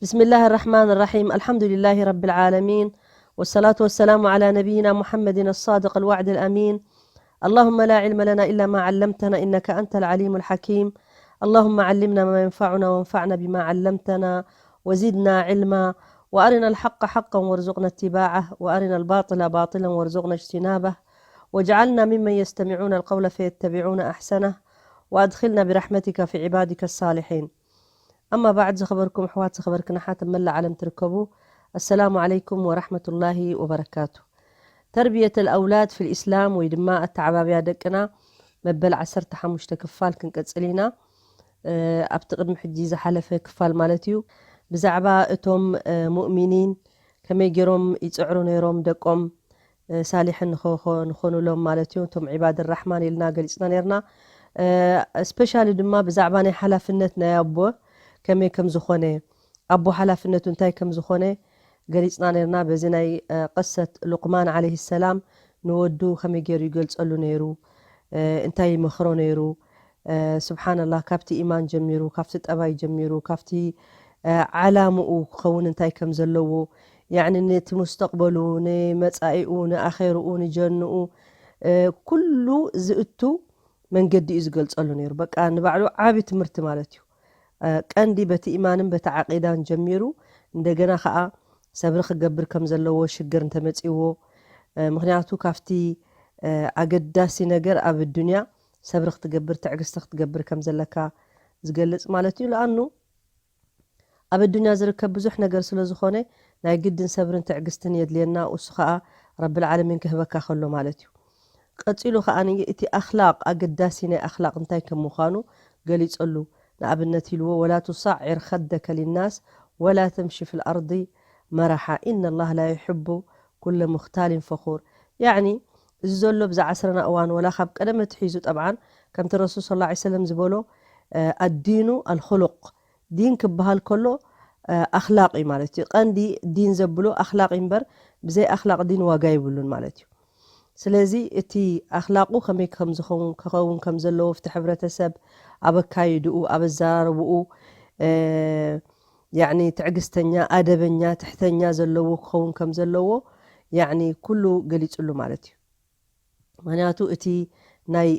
بسم الله الرحمن الرحيم. الحمد لله رب العالمين. والصلاة والسلام على نبينا محمد الصادق الوعد الأمين. اللهم لا علم لنا إلا ما علمتنا إنك أنت العليم الحكيم. اللهم علمنا ما ينفعنا وانفعنا بما علمتنا وزدنا علما وأرنا الحق حقا وارزقنا اتباعه وأرنا الباطل باطلا وارزقنا اجتنابه واجعلنا ممن يستمعون القول فيتبعون أحسنه وأدخلنا برحمتك في عبادك الصالحين. ኣማ ባዕድ፣ ዝኸበርኩም ኣሕዋት፣ ዝኸበርክን ኣሓት ኣብ መላእ ዓለም ትርከቡ፣ ኣሰላሙ ዓለይኩም ወራሕመቱላሂ ወበረካቱ። ተርብየት ኣልኣውላድ ፊል ኢስላም ወይ ድማ ኣተዓባብያ ደቅና መበል ዓሰርተ ሓሙሽተ ክፋል ክንቀጽል ኢና። ኣብቲ ቅድሚ ሕጂ ዝሓለፈ ክፋል ማለት እዩ፣ ብዛዕባ እቶም ሙእሚኒን ከመይ ገይሮም ይጽዕሩ ነይሮም ደቆም ሳሊሕን ንኾ- ንኾኑሎም ማለት እዩ። እቶም ዒባድ ራሕማን ኢልና ገሊጽና ነርና። ስፔሻሊ ድማ ብዛዕባ ናይ ሓላፍነት ናይ ኣቦ ከመይ ከም ዝኾነ፣ ኣቦ ሓላፍነቱ እንታይ ከም ዝኾነ ገሊጽና ነርና። በዚ ናይ ቅሰት ሉቅማን ዓለይሂ ሰላም ንወዱ ከመይ ገይሩ ይገልጸሉ ነይሩ፣ እንታይ ይመኽሮ ነይሩ። ስብሓንላህ፣ ካብቲ ኢማን ጀሚሩ፣ ካብቲ ጠባይ ጀሚሩ፣ ካብቲ ዓላምኡ ክኸውን እንታይ ከም ዘለዎ፣ ያዕኒ ነቲ ሙስተቕበሉ፣ ንመጻኢኡ፣ ንኣኼርኡ፣ ንጀንኡ፣ ኩሉ ዝእቱ መንገዲ እዩ ዝገልጸሉ ነይሩ። በቃ ንባዕሉ ዓቢ ትምህርቲ ማለት እዩ። ቀንዲ በቲ ኢማንን በቲ ዓቂዳን ጀሚሩ፣ እንደገና ኸኣ ሰብሪ ክገብር ከም ዘለዎ ሽግር እንተመጺእዎ፣ ምኽንያቱ ካብቲ ኣገዳሲ ነገር ኣብ ዱንያ ሰብሪ ክትገብር፣ ትዕግስቲ ክትገብር ከም ዘለካ ዝገልጽ ማለት እዩ። ለኣኑ ኣብ ኣዱንያ ዝርከብ ብዙሕ ነገር ስለ ዝኾነ ናይ ግድን ሰብርን ትዕግስትን የድልየና። እሱ ኸኣ ረብል ዓለሚን ክህበካ ከሎ ማለት እዩ። ቀጺሉ ኸኣ እቲ ኣኽላቕ ኣገዳሲ ናይ ኣኽላቕ እንታይ ከም ምዃኑ ገሊጸሉ። ንኣብነት ኢልዎ፣ "ወላ ቱሳዒር ኸደከ ሊናስ ወላ ተምሺ ፊል ኣርዲ መራሓ ኢነላህ ላ ዩሕቡ ኩለ ሙኽታሊን ፈኹር." ያዕኒ እዚ ዘሎ ብዛ ዓስርና እዋን ወላ ካብ ቀደም ኣትሒዙ ጠብዓን ከምቲ ረሱል ሰለላሁ ዐለይሂ ወሰለም ዝበሎ ኣዲኑ ኣልኹሉቕ፣ ዲን ክበሃል ከሎ ኣኽላቕ እዩ ማለት እዩ። ቀንዲ ዲን ዘብሎ ኣኽላቕ እዩ እምበር ብዘይ ኣኽላቕ ዲን ዋጋ የብሉን ማለት እዩ። ስለዚ እቲ ኣኽላቑ ከመይ ከም ዝኸውን ክኸውን ከም ዘለዎ ኣብቲ ሕብረተሰብ ኣብ ኣካይድኡ ኣብ ኣዘራርብኡ ያዕኒ ትዕግስተኛ ኣደበኛ ትሕተኛ ዘለዎ ክኸውን ከም ዘለዎ ያዕኒ ኩሉ ገሊጹሉ ማለት እዩ። ምኽንያቱ እቲ ናይ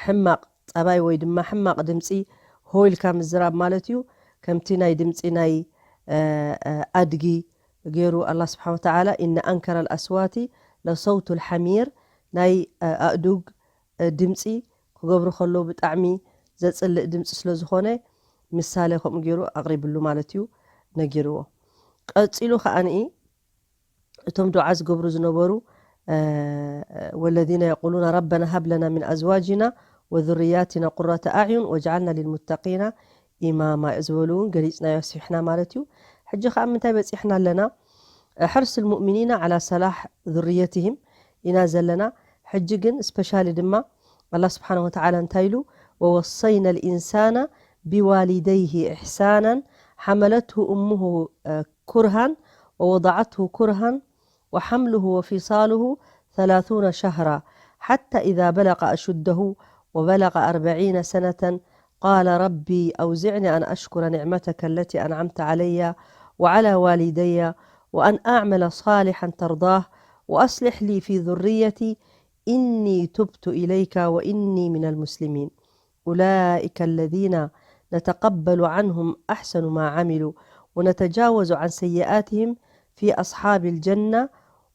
ሕማቕ ጸባይ ወይ ድማ ሕማቕ ድምጺ ሆ ኢልካ ምዝራብ ማለት እዩ። ከምቲ ናይ ድምጺ ናይ ኣድጊ ገይሩ ኣላህ ስብሓን ወተዓላ፣ "ኢነ ኣንከረ ልኣስዋቲ ለሰውቱ ልሓሚር" ናይ ኣእዱግ ድምጺ ክገብሩ ከለዉ ብጣዕሚ ዘጽልእ ድምጺ ስለ ዝኾነ ምሳሌ ከምኡ ገይሩ ኣቕሪብሉ ማለት እዩ፣ ነጊርዎ። ቀጺሉ ከኣ እቶም ዱዓ ዝገብሩ ዝነበሩ ወለዚነ የቁሉና ረበና ሃብ ለና ሚን ኣዝዋጅና ወዙርያቲና ቁረተ ኣዕዩን ወጅዓልና ሊልሙተቂና ኢማማ ዝበሉ እውን ገሊፅናዮ ኣስፊሕና ማለት እዩ። ሕጂ ከዓ ምንታይ በፂሕና ኣለና? ሕርስ ልሙእሚኒና ዓላ ሰላሕ ዙርየትህም ኢና ዘለና። ሕጂ ግን ስፔሻሊ ድማ ኣላ ስብሓን ወተዓላ እንታይ ኢሉ? ወወሰይና ልኢንሳና ቢዋሊደይህ ኢሕሳናን ሓመለትሁ እሙሁ ኩርሃን ወወضዓትሁ ኩርሃን وحمله وفصاله ثلاثون شهرا حتى إذا بلغ أشده وبلغ أربعين سنة قال رب أوزعني أن أشكر نعمتك التي أنعمت علي وعلى والدي وأن أعمل صالحا ترضاه وأصلح لي في ذريتي إني تبت إليك وإني من المسلمين. أولئك الذين نتقبل عنهم أحسن ما عملوا ونتجاوز عن سيئاتهم في أصحاب الجنة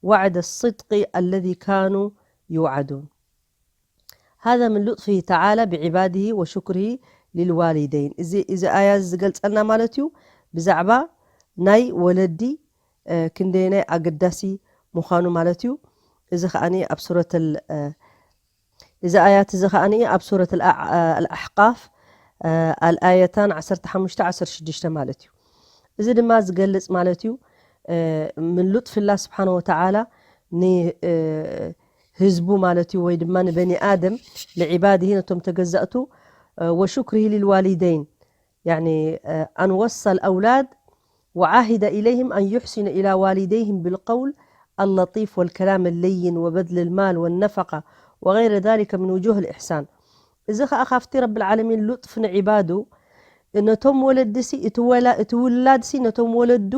وعد الصدق الذي كانوا يوعدون. هذا من لطفه تعالى بعباده وشكره للوالدين. እዚ እዚ ኣያ እዚ ዝገልጸልና ማለት እዩ ብዛዕባ ናይ ወለዲ ክንደየናይ ኣገዳሲ ምዃኑ ማለት እዩ። እዚ ከዓኒ ኣብ ሱረት እዚ ኣያት እዚ ከዓኒ ኣብ ሱረት ኣልኣሕቃፍ ኣልኣየታን ዓሰርተ ሓሙሽተ ዓሰርተ ሽዱሽተ ማለት እዩ። እዚ ድማ ዝገልጽ ማለት እዩ ምን ሉጥፍላ ስብሓን ወተዓላ ንህዝቡ ማለት እዩ ወይ ድማ ንበኒ ኣደም ልዕባድሂ ነቶም ተገዛእቱ ወሹክርሂ ልልዋሊደይን يعني أن وصى الأولاد وعهد إليهم أن يحسن إلى والديهم بالقول اللطيف والكلام اللين وبذل المال والنفقة وغير ذلك من وجوه الإحسان. እዚ ኸዓ ካብቲ ረብል ዓለሚን ሉጥፍ ንዒባዱ ነቶም ወለድሲ እቲ ወላ እቲ ውላድሲ ነቶም ወለዱ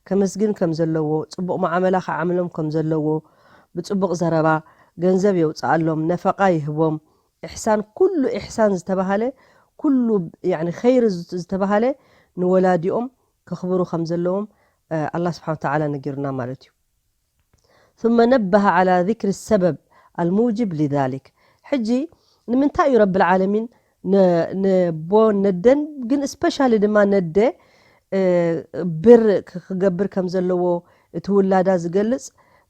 ከመስግን ከም ዘለዎ፣ ጽቡቕ መዓመላ ክዓምሎም ከም ዘለዎ፣ ብጽቡቕ ዘረባ፣ ገንዘብ የውጽኣሎም፣ ነፈቓ ይህቦም። ኢሕሳን፣ ኩሉ ኢሕሳን ዝተባሃለ፣ ኩሉ፣ ያኒ፣ ኸይሪ ዝት-፣ ዝተባሃለ ንወላዲኦም ከኽብሩ ከም ዘለዎም፣ እ፣ ኣላህ ስብሓን ወተዓላ ነጊሩና ማለት እዩ። ثم نبه على ذكر السبب الموجب لذلك። ሕጂ ንምንታይ እዩ ረብል ዓለሚን ን-፣ ንቦ ነደን ግን ስፔሻሊ ድማ ነደ፣ እ፣ ብር ክ-፣ ክገብር ከም ዘለዎ እቲ ውላዳ ዝገልጽ؟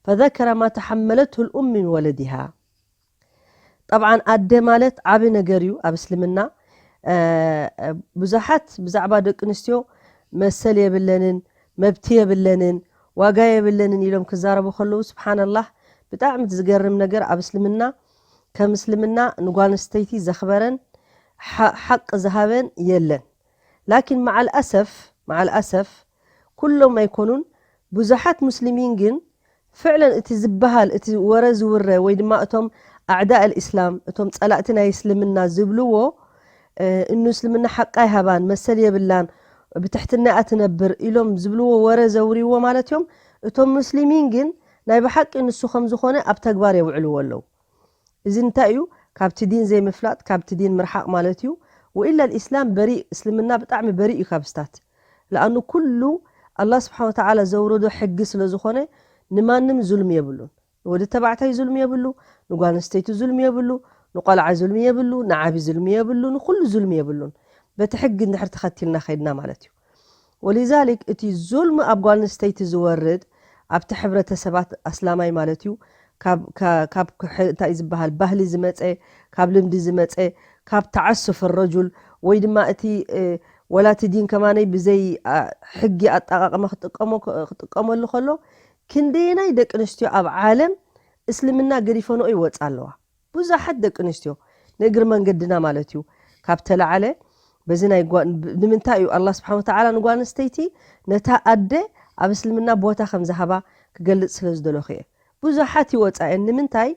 فذكر ما تحملته الأم من ولدها። ጠብዓን ኣደ ማለት ዓቢ ነገር እዩ ኣብ እስልምና። እ፣ ብዙሓት ብዛዕባ ደቂ ኣንስትዮ መሰል የብለንን፣ መብቲ የብለንን፣ ዋጋ የብለንን ኢሎም ክዛረቡ ከለዉ፣ ስብሓንላህ፣ ብጣዕሚ ዝገርም ነገር፣ ኣብ እስልምና ከም እስልምና ንጓል ኣንስተይቲ ዘኽበረን ሓ-፣ ሓቂ ዝሃበን የለን። ላኪን መዓል ኣሰፍ፣ መዓል ኣሰፍ፣ ኩሎም ኣይኮኑን፣ ብዙሓት ሙስሊሚን ግን ፍዕለን እቲ ዝበሃል፣ እቲ ወረ ዝውረ ወይ ድማ እቶም ኣዕዳእ ኣልእስላም፣ እቶም ጸላእቲ ናይ እስልምና ዝብልዎ፣ እ፣ እኑ እስልምና ሓቃ ኣይሃባን፣ መሰል የብላን፣ ብትሕትና እያ ትነብር ኢሎም ዝብልዎ ወረ ዘውርይዎ ማለት እዮም። እቶም ሙስሊሚን ግን ናይ ብሓቂ ንሱ ከም ዝኾነ ኣብ ተግባር የውዕልዎ ኣለዉ። እዚ እንታይ እዩ? ካብቲ ዲን ዘይምፍላጥ፣ ካብቲ ዲን ምርሓቕ ማለት እዩ። ወኢላ ኣልእስላም በሪእ፣ እስልምና ብጣዕሚ በሪእ እዩ ካብ ስታት። ለኣኑ ኩሉ ኣላህ ስብሓን ወተዓላ ዘውረዶ ሕጊ ስለ ዝኾነ ንማንም ዙልም የብሉን። ንወዲ ተባዕታይ ዙልም የብሉ፣ ንጓል ኣንስተይቲ ዙልም የብሉ፣ ንቆልዓ ዙልም የብሉ፣ ንዓቢ ዙልም የብሉ፣ ንኩሉ ዙልም የብሉን። በቲ ሕጊ እንድሕር ተኸቲልና ኸይድና ማለት እዩ። ወሊዛሊክ እቲ ዙልም ኣብ ጓል ኣንስተይቲ ዝወርድ ኣብቲ ሕብረተሰባት ኣስላማይ ማለት እዩ። ካብ፣ ካ-፣ ካብ ክሕ-፣ እንታይ ዝበሃል ባህሊ ዝመጸ፣ ካብ ልምዲ ዝመጸ፣ ካብ ተዓሱፍ ረጁል ወይ ድማ እቲ፣ እ፣ ወላ እቲ ዲን ከማነይ ብዘይ፣ አ፣ ሕጊ ኣጠቓቕማ ክጥቀሞ-፣ ክጥቀመሉ ከሎ ክንደየናይ ደቂ ኣንስትዮ ኣብ ዓለም እስልምና ገዲፈንኦ ይወጻ ኣለዋ። ብዙሓት ደቂ ኣንስትዮ ንእግሪ መንገድና ማለት እዩ ካብ ተለዓለ በዚ ናይ ጓ-፣ ብ-፣ ንምንታይ እዩ ኣላህ ስብሓን ወተዓላ ንጓል ኣንስተይቲ ነታ ኣደ ኣብ እስልምና ቦታ ከም ዝሃባ ክገልጽ ስለ ዝደለኹ እየ። ብዙሓት ይወጻ እየን። ንምንታይ?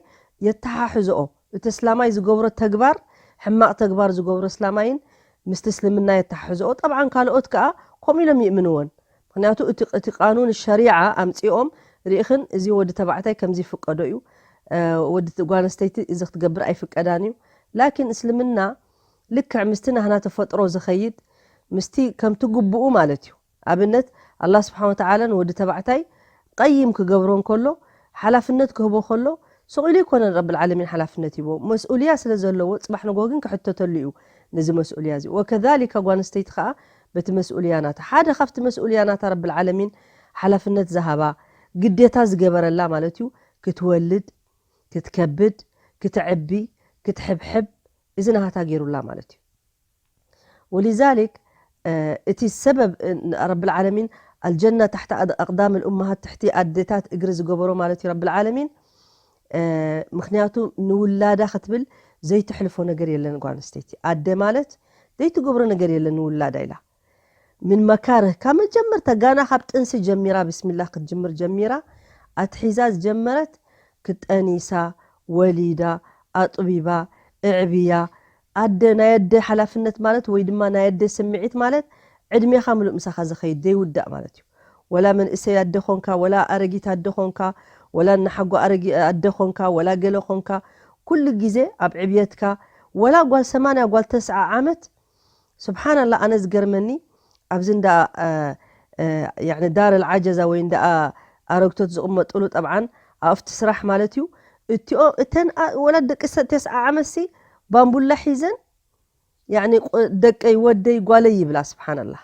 የተሓሕዝኦ። እቲ እስላማይ ዝገብሮ ተግባር፣ ሕማቕ ተግባር ዝገብሮ እስላማይን ምስቲ እስልምና የተሓሕዝኦ። ጠብዓን ካልኦት ከኣ ከምኡ ኢሎም ይእምንዎን። ምኽንያቱ እቲ፣ እቲ ቃኑን ሸሪዓ ኣምጺኦም ርኢኽን፣ እዚ ወዲ ተባዕታይ ከምዚ ይፍቀዶ እዩ፣ እ፣ ወዲ ተ-፣ ጓል ኣንስተይቲ እዚ ክትገብር ኣይፍቀዳን እዩ። ላኪን እስልምና ልክዕ ምስቲ ናህና ተፈጥሮ ዝኸይድ፣ ምስቲ ከምቲ ግቡኡ ማለት እዩ። ኣብነት፣ ኣላህ ስብሓን ወተዓላ ንወዲ ተባዕታይ ቀይም ክገብሮ እንከሎ፣ ሓላፍነት ክህቦ ከሎ፣ ስቕ ኢሉ ኣይኮነን ረብል ዓለሚን ሓላፍነት ሂቦ። መስኡልያ ስለ ዘለዎ፣ ጽባሕ ንግሆ ግን ክሕተተሉ እዩ ነዚ መስኡልያ እዚ። ወከዛሊከ ጓል ኣንስተይቲ ከኣ በቲ መስኡልያ ናታ። ሓደ ካብቲ መስኡልያ ናታ ረብል ዓለሚን ሓላፍነት ዝሃባ፣ ግዴታ ዝገበረላ ማለት እዩ፣ ክትወልድ፣ ክትከብድ፣ ክትዕቢ፣ ክትሕብሕብ፣ እዚ ናሃታ ገይሩላ ማለት እዩ። ወሊዛሊክ፣ እ፣ እቲ ሰበብ፣ እ፣ ረብል ዓለሚን ኣልጀና ታሕተ ኣድ-፣ ኣቅዳም ልኡመሃት፣ ትሕቲ ኣዴታት እግሪ ዝገበሮ ማለት እዩ ረብል ዓለሚን። እ፣ ምኽንያቱ ንውላዳ ክትብል ዘይትሕልፎ ነገር የለን ጓል ኣንስተይቲ። ኣደ ማለት ዘይትገብሮ ነገር የለን ንውላዳ ኢላ። ምን መካርህ፣ ካብ መጀመርታ ጋና ካብ ጥንሲ ጀሚራ፣ ብስሚላህ ክትጅምር ጀሚራ፣ ኣትሒዛ ዝጀመረት፣ ክጠኒሳ፣ ወሊዳ፣ ኣጥቢባ፣ እዕብያ፣ ኣደ፣ ናይ ኣደ ሓላፍነት ማለት ወይ ድማ ናይ ኣደ ስምዒት ማለት ዕድሜኻ ምሉእ ምሳኻ ዝኸይድ ዘይውዳእ ማለት እዩ። ወላ መንእሰይ ኣደ ኾንካ፣ ወላ ኣረጊት ኣደ ኾንካ፣ ወላ እናሓጎ ኣረጊ-፣ ኣደ ኾንካ፣ ወላ ገለ ኾንካ፣ ኩሉ ግዜ ኣብ ዕብየትካ፣ ወላ ጓል ሰማንያ ጓል ተስዓ ዓመት፣ ስብሓንላ፣ ኣነ ዝገርመኒ፣ ኣብዚ እንዳ፣ እ፣ እ፣ ያዕኒ ዳር ኣልዓጀዛ ወይ እንዳ ኣረግቶት ዝቕመጥሉ፣ ጠብዓን ኣብቲ ስራሕ ማለት እዩ፣ እቲኦ-፣ እተን ኣ-፣ ወላ ደቂ ሰ-፣ ተስዓ ዓመትሲ ባምቡላ ሒዘን፣ ያዕኒ፣ ቁ-፣ ደቀይ፣ ወደይ፣ ጓለይ ይብላ። ስብሓንላ፣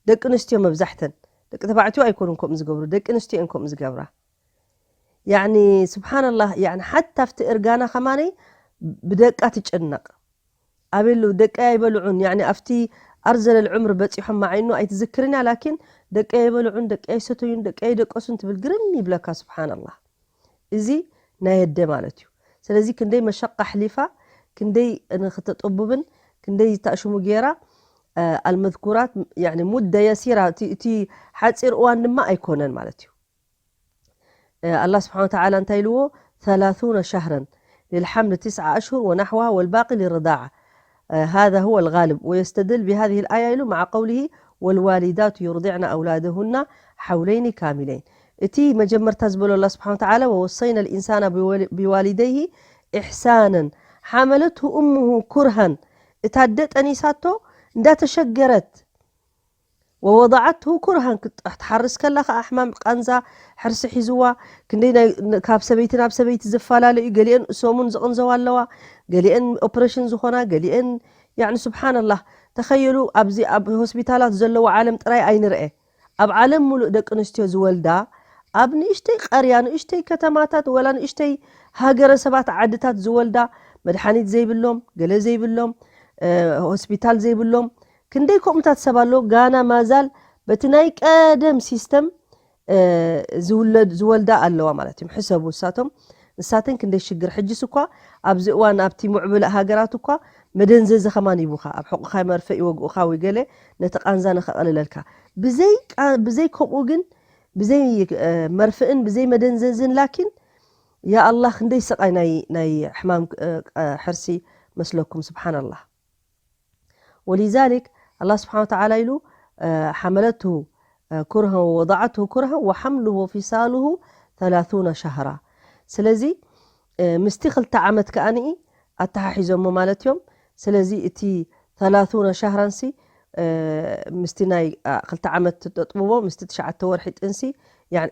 ደቂ ኣንስትዮ መብዛሕተን፣ ደቂ ተባዕትዮ ኣይኮኑን ከምኡ ዝገብሩ፣ ደቂ ኣንስትዮ እየን ከምኡ ዝገብራ። ያዕኒ፣ ስብሓንላ፣ ያዕኒ፣ ሓታ ኣብቲ እርጋና ከማነይ ብደቃ ትጭነቕ። ኣበሉ ደቀይ ኣይበልዑን፣ ያዕኒ፣ ኣብቲ ኣርዘለል ዑምር በጺሖም መዓይኑ ኣይትዝክርን እያ፣ ላኪን ደቀይ ኣይበልዑን፣ ደቀይ ኣይሰተዩን፣ ደቀይ ኣይደቀሱን ትብል፣ ግርም ይብለካ፣ ስብሓንላ። እዚ ናይ ኣደ ማለት እዩ። ስለዚ ክንደይ መሸቃ ኣሕሊፋ፣ ክንደይ ንኽተጠቡብን ክንደይ ዝተኣሽሙ ገይራ፣ እ፣ ኣልመዝኩራት፣ ያዕኒ፣ ሙደ የሲራ፣ እቲ፣ እቲ ሓጺር እዋን ድማ ኣይኮነን ማለት እዩ። እ፣ ኣላህ ስብሓን ወተዓላ እንታይ ኢልዎ? ثلاثون شهرا للحمل تسعة أشهر ونحوها والباقي للرضاعة። هذا هو الغالب ويستدل بهذه الآية له مع قوله والوالدات يرضعن أولادهن حولين كاملين. እቲ መጀመርታ ዝበሎ ኣላ ስብሓን ተዓላ ወወሰይና ልኢንሳና ብዋሊደይሂ ኢሕሳነን ሓመለትሁ እሙሁ ኩርሃን፣ እታ ኣደ ጠኒሳቶ እንዳተሸገረት ወወضዓትሁ ኩርሃን ክትሓርስ ከላ ከዓ ሕማም ቃንዛ ሕርሲ ሒዝዋ። ክንደይ ካብ ሰበይቲ ናብ ሰበይቲ ዝፈላለዩ፣ ገሊአን እሶሙን ዝቕንዘዋ ኣለዋ፣ ገሊአን ኦፕሬሽን ዝኾና፣ ገሊአን ያኒ ስብሓንላህ። ተኸየሉ ኣብዚ ኣብ ሆስፒታላት ዘለዎ ዓለም ጥራይ ኣይንርአ። ኣብ ዓለም ሙሉእ ደቂ ኣንስትዮ ዝወልዳ ኣብ ንእሽተይ ቀርያ፣ ንእሽተይ ከተማታት ወላ ንእሽተይ ሃገረሰባት ዓድታት ዝወልዳ፣ መድሓኒት ዘይብሎም፣ ገለ ዘይብሎም፣ ሆስፒታል ዘይብሎም ክንደይ ከምኡታት ሰብ ኣሎ። ጋና ማዛል በቲ ናይ ቀደም ሲስተም ዝውለድ ዝወልዳ ኣለዋ ማለት እዮም። ሕሰቡ ንሳቶም ንሳተን ክንደይ ሽግር። ሕጅስ እኳ ኣብዚ እዋን ኣብቲ ምዕቡል ሃገራት እኳ መደንዘዚ ከማን ይቡኻ፣ ኣብ ሕቁኻ መርፍእ ይወግኡኻ ወይ ገለ ነቲ ቃንዛ ንኸቐልለልካ። ብዘይ ከምኡ ግን ብዘይ መርፍእን ብዘይ መደንዘዝን ላኪን ያ ኣላህ ክንደይ ስቃይ ናይ ናይ ሕማም ሕርሲ መስለኩም። ስብሓንላህ። ولذلك الله سبحانه وتعالى يقول حملته كرها ووضعته كرها وحمله وفصاله ثلاثون شهرا። ስለዚ ምስቲ ክልተ ዓመት ከኣኒ ኣተሓሒዞሞ ማለት እዮም። ስለዚ እቲ ثلاثون شهرا ሲ ምስቲ ናይ ክልተ ዓመት ተጥብቦ ምስቲ ትሽዓተ ወርሒ ጥንሲ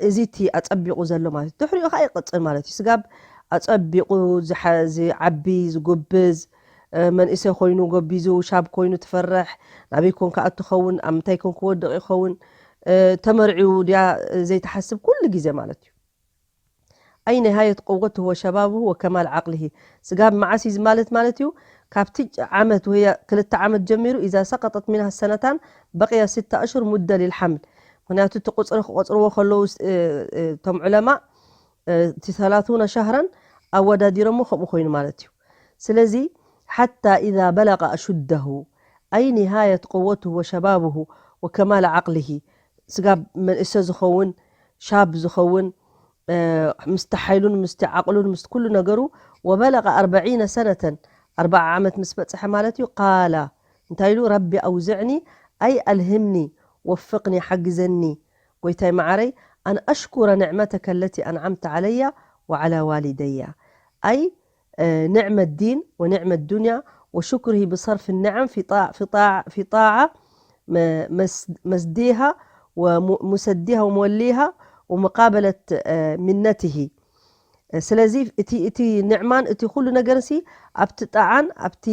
እዚ እቲ ኣጸቢቑ ዘሎ ማለት እዩ። ድሕሪኡ ከዓ ይቕጽል ማለት እዩ። ስጋብ ኣጸቢቑ ዝዓቢ ዝጉብዝ መንእሰ ኮይኑ ጎቢዙ ሻብ ኮይኑ ትፈርሕ ናበይ ኮን ክኣቱ ኸውን ኣብ ምንታይ ኮን ክወድቕ ይኸውን ተመርዒው ድያ ዘይትሓስብ ኩሉ ግዜ ማለት እዩ። أي نهاية قوته وشبابه وكمال عقله. ስጋብ መዓስ እዩ ማለት ማለት እዩ ካብቲ ዓመት ወይ ክልተ ዓመት ጀሚሩ إذا سقطت منها السنتان بقي ستة أشهر مدة للحمل። ምክንያቱ እቲ ቁፅሪ ክቆፅርዎ ከለዉ እቶም ዑለማ እቲ ثلاثون شهرا ኣወዳዲሮሞ ከምኡ ኮይኑ ማለት እዩ። ስለዚ حتى إذا بلغ أشده أي نهاية قوته وشبابه وكمال عقله ስጋብ መንእሰ ዝኸውን ሻብ ዝኸውን ምስቲ ሓይሉን ምስቲ ዓቕሉን ምስ ኩሉ ነገሩ وبلغ أربعين سنة ኣርባዓ ዓመት ምስ በፅሐ ማለት እዩ قال እንታይ ኢሉ رب أوزعني أي ألهمني وفقني ሓግዘኒ ጎይታይ መዓረይ أن أشكر نعمتك التي أنعمت علي وعلى والدي أي نعم الدين ونعم الدنيا وشكره بصرف النعم في طاعة في طاعة في طاعة مسديها ومسديها وموليها ومقابلة منته. ስለዚ እቲ እቲ ንዕማን እቲ ኩሉ ነገር ሲ ኣብቲ ጣዓን ኣብቲ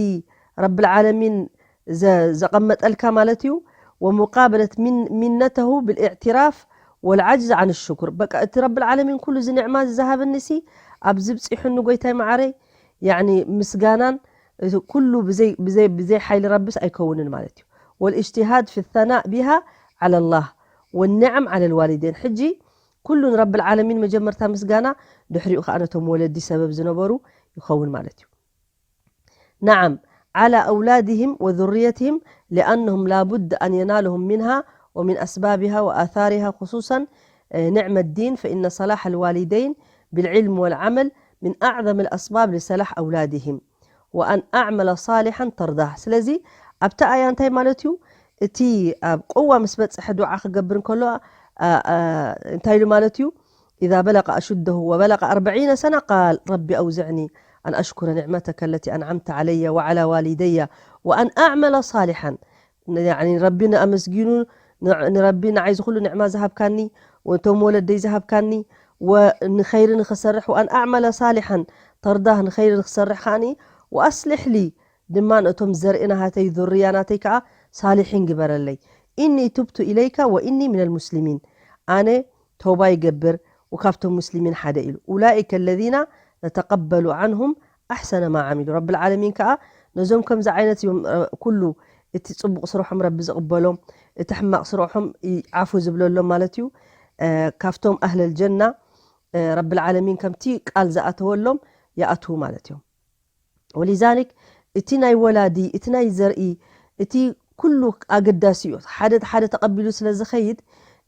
ረብል ዓለሚን ዘቐመጠልካ ማለት እዩ። ومقابلة منته بالاعتراف والعجز عن الشكر. በቃ እቲ ረብል ዓለሚን ኩሉ እዚ ንዕማ ዝሃበኒ ሲ ኣብዚ ብፂሑኒ ጎይታይ መዓረይ ያኒ ምስጋናን ኩሉ ብዘይ ሓይሊ ረብስ ኣይከውንን ማለት እዩ። والاجتهاد في الثناء بها على الله والنعم على الوالدين. ሕጂ ኩሉ ንረብል ዓለሚን መጀመርታ ምስጋና ድሕሪኡ ከዓ ነቶም ወለዲ ሰበብ ዝነበሩ ይኸውን ማለት እዩ። نعم على أولادهم وذريتهم لأنهم لا بد أن ينالهم منها ومن أسبابها وآثارها خصوصا نعم الدين فإن صلاح الوالدين بالعلم والعمل من أعظم الأسباب لصلاح أولادهم وأن أعمل صالحا ترضاه. ስለዚ ኣብቲ ኣያ እንታይ ማለት እዩ? እቲ ኣብ ቁዋ ምስ በፅሐ ዱዓ ክገብር እንከሎ እንታይ ኢሉ ማለት እዩ? إذا بلغ أشده وبلغ أربعين سنة قال رب أوزعني أن أشكر نعمتك التي أنعمت علي وعلى والدي وأن أعمل صالحا يعني ረቢ ንኣመስጊኑ ንረቢ ንዓይ ዝኩሉ ንዕማ ዝሃብካኒ ወቶም ወለደይ ዝሃብካኒ ንኸይሪ ንኽሰርሕ وأن أعمل صالحا ترضاه ንኸይሪ ንኽሰርሕ ከዓኒ وأصلح لي ድማ ነቶም ዘርኢ ናሃተይ ذرية ናተይ ከዓ ሳሊሒን ግበረለይ إني تبت إليك وإني من المسلمين ኣነ ተውባ ይገብር وካብቶም ሙስሊሚን ሓደ ኢሉ أولئك الذين نتقبل عنهم أحسن ما عملوا ረብል ዓለሚን ከዓ ነዞም ከምዚ ዓይነት እዮም ኩሉ እቲ ፅቡቕ ስርሖም ረቢ ዝቕበሎም እቲ ሕማቕ ስርሖም ዓፉ ዝብለሎም ማለት እዩ ካብቶም ኣህለል ጀና ረብል ዓለሚን ከምቲ ቃል ዝኣተወሎም ይኣትዉ ማለት እዮም ولذلك እቲ ናይ ወላዲ እቲ ናይ ዘርኢ እቲ ኩሉ ኣገዳሲ እዩ ሓደ ሓደ ተቐቢሉ ስለ ዝኸይድ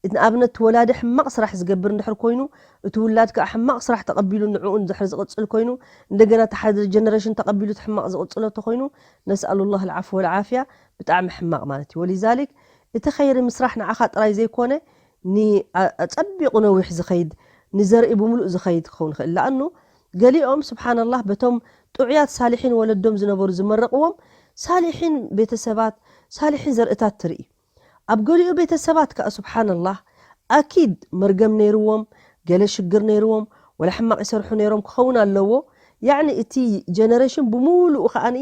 ንኣብነት እቲ ወላዲ ሕማቕ ስራሕ ዝገብር እንድሕር ኮይኑ፣ እቲ ውላድ ከዓ ሕማቕ ስራሕ ተቐቢሉ ንዕኡ እንድሕር ዝቕፅል ኮይኑ፣ እንደገና እቲ ሓደ ጀነሬሽን ተቐቢሉ እቲ ሕማቕ ዝቕፅሎ እንተኮይኑ፣ ነስኣሉላህ ልዓፍወ ወልዓፍያ፣ ብጣዕሚ ሕማቕ ማለት እዩ። ወሊዛሊክ እቲ ኸይሪ ምስራሕ ንዓኻ ጥራይ ዘይኮነ፣ ን-፣ ኣ-፣ ኣጸቢቑ ነዊሕ ዝኸይድ፣ ንዘርኢ ብምሉእ ዝኸይድ ክኸውን ይኽእል። ለኣኑ ገሊኦም ስብሓንላህ በቶም ጥዑያት ሳሊሒን ወለዶም ዝነበሩ ዝመረቕዎም ሳሊሒን ቤተሰባት፣ ሳሊሒን ዘርእታት ትርኢ። ኣብ ገሊኡ ቤተሰባት ከኣ ስብሓንላህ ኣኪድ መርገም ነይርዎም፣ ገለ ሽግር ነይርዎም፣ ወላ ሕማቕ ይሰርሑ ነይሮም ክኸውን ኣለዎ። ያዕኒ እቲ ጀነሬሽን ብምሉኡ ከኣኒ፣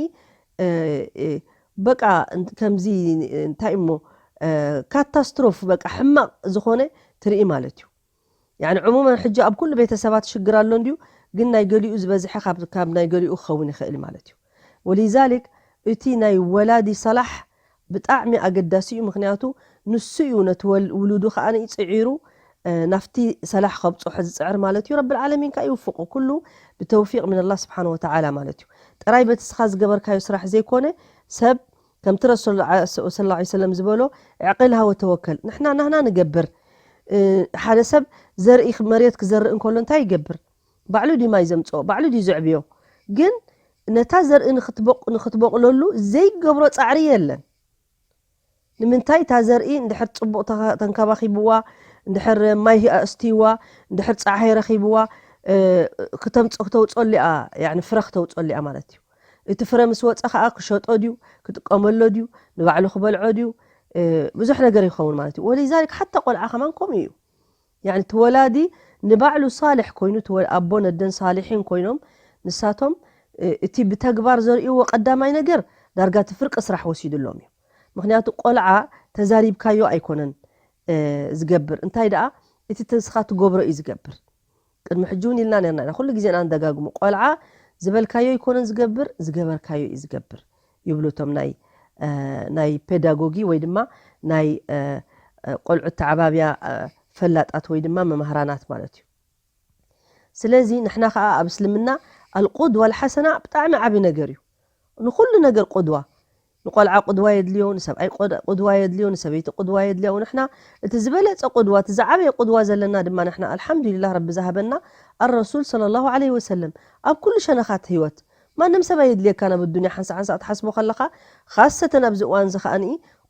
እ፣ እ፣ በቃ እን-፣ ከምዚ እንታይ እሞ፣ እ፣ ካታስትሮፍ በቃ ሕማቕ ዝኾነ ትርኢ ማለት እዩ። ያዕኒ ዕሙመን ሕጂ ኣብ ኩሉ ቤተሰባት ሽግር ኣሎ እንድዩ፣ ግን ናይ ገሊኡ ዝበዝሐ ካብ፣ ካብ ናይ ገሊኡ ክኸውን ይኽእል ማለት እዩ። ወሊዛሊክ እቲ ናይ ወላዲ ሰላሕ ብጣዕሚ ኣገዳሲ እዩ። ምኽንያቱ ንሱ እዩ ነቲ ወል-፣ ውሉዱ ከኣ ጽዒሩ፣ እ፣ ናፍቲ ሰላሕ ከብጽሖ ዝጽዕር ማለት እዩ። ረብል ዓለሚን ከኣ ይውፍቆ። ኩሉ ብተውፊቅ ምን ኣላህ ስብሓን ወተዓላ ማለት እዩ። ጥራይ በቲ ስኻ ዝገበርካዮ ስራሕ ዘይኮነ፣ ሰብ ከምቲ ረሱል ዓ-፣ ስ-፣ ሰለላሁ ዐለይሂ ወሰለም ዝበሎ፣ "እዕቅልሃ ወተወከል." ንሕና ናህና ንገብር። እ፣ ሓደ ሰብ ዘርኢ ክ-፣ መሬት ክዘርእ እንከሎ እንታይ ይገብር? ባዕሉ ድዩ ማይ ዘምጽኦ? ባዕሉ ድዩ ዘዕብዮ? ግን ነታ ዘርኢ ንኽትበቕ-፣ ንኽትበቕለሉ ዘይገብሮ ጻዕሪ የለን። ንምንታይ? እታ ዘርኢ እንድሕር ጽቡቕ ተኸ-፣ ተንከባኺብዋ፣ እንድሕር ማይ ኣስትይዋ፣ እንድሕር ጸሓይ ረኺብዋ፣ እ፣ ክተምጽ-፣ ክተውጸሉ እያ፣ ያዕኒ ፍረ ክተውጸሉ እያ ማለት እዩ። እቲ ፍረ ምስ ወጸ ኸኣ ክሸጦ ድዩ፣ ክጥቀመሎ ድዩ፣ ንባዕሉ ክበልዖ ድዩ፣ እ፣ ብዙሕ ነገር ይኸውን ማለት እዩ። ወሊዛሊክ ሓታ ቆልዓ ከማን ከምኡ እዩ። ያዕኒ እቲ ወላዲ ንባዕሉ ሳልሕ ኮይኑ፣ እቲ ወ-፣ ኣቦን ኣደን ሳልሒን ኮይኖም፣ ንሳቶም፣ እ፣ እቲ ብተግባር ዘርእይዎ ቀዳማይ ነገር ዳርጋ እቲ ፍርቂ ስራሕ ወሲድሎም እዩ። ምኽንያቱ ቆልዓ ተዛሪብካዮ ኣይኮነን፣ እ፣ ዝገብር። እንታይ ደኣ እቲ ንስኻ ትገብሮ እዩ ዝገብር። ቅድሚ ሕጂ እውን ኢልና ነርና ኢና፣ ኩሉ ግዜ ኢና ንደጋግሞ። ቆልዓ ዝበልካዮ ኣይኮነን ዝገብር፣ ዝገበርካዮ እዩ ዝገብር ይብሉ እቶም ናይ፣ እ፣ ናይ ፔዳጎጊ ወይ ድማ ናይ፣ እ፣ እ፣ ቆልዑ ኣተዓባብያ፣ እ፣ ፈላጣት ወይ ድማ መማህራናት ማለት እዩ። ስለዚ ንሕና ኸኣ ኣብ እስልምና ኣልቁድዋ ኣልሓሰና ብጣዕሚ ዓቢ ነገር እዩ። ንኹሉ ነገር ቁድዋ፣ ንቆልዓ ቁድዋ የድልዮ፣ ንሰብኣይ ቆድ-፣ ቁድዋ የድልዮ፣ ንሰበይቲ ቁድዋ የድልያ። ንሕና እቲ ዝበለጸ ቁድዋ፣ እቲ ዝዓበየ ቁድዋ ዘለና ድማ ንሕና ኣልሓምዱሊላህ ረቢ ዝሃበና ኣረሱል ሰለላሁ ዐለይሂ ወሰለም። ኣብ ኩሉ ሸነኻት ህይወት ማንም ሰብ ኣየድልየካን ኣብ ኣዱንያ ሓንሳእ ሓንሳእ ትሓስቦ ከለኻ፣ ኻሰተን ኣብዚ እዋን እዚ ኸኣኒ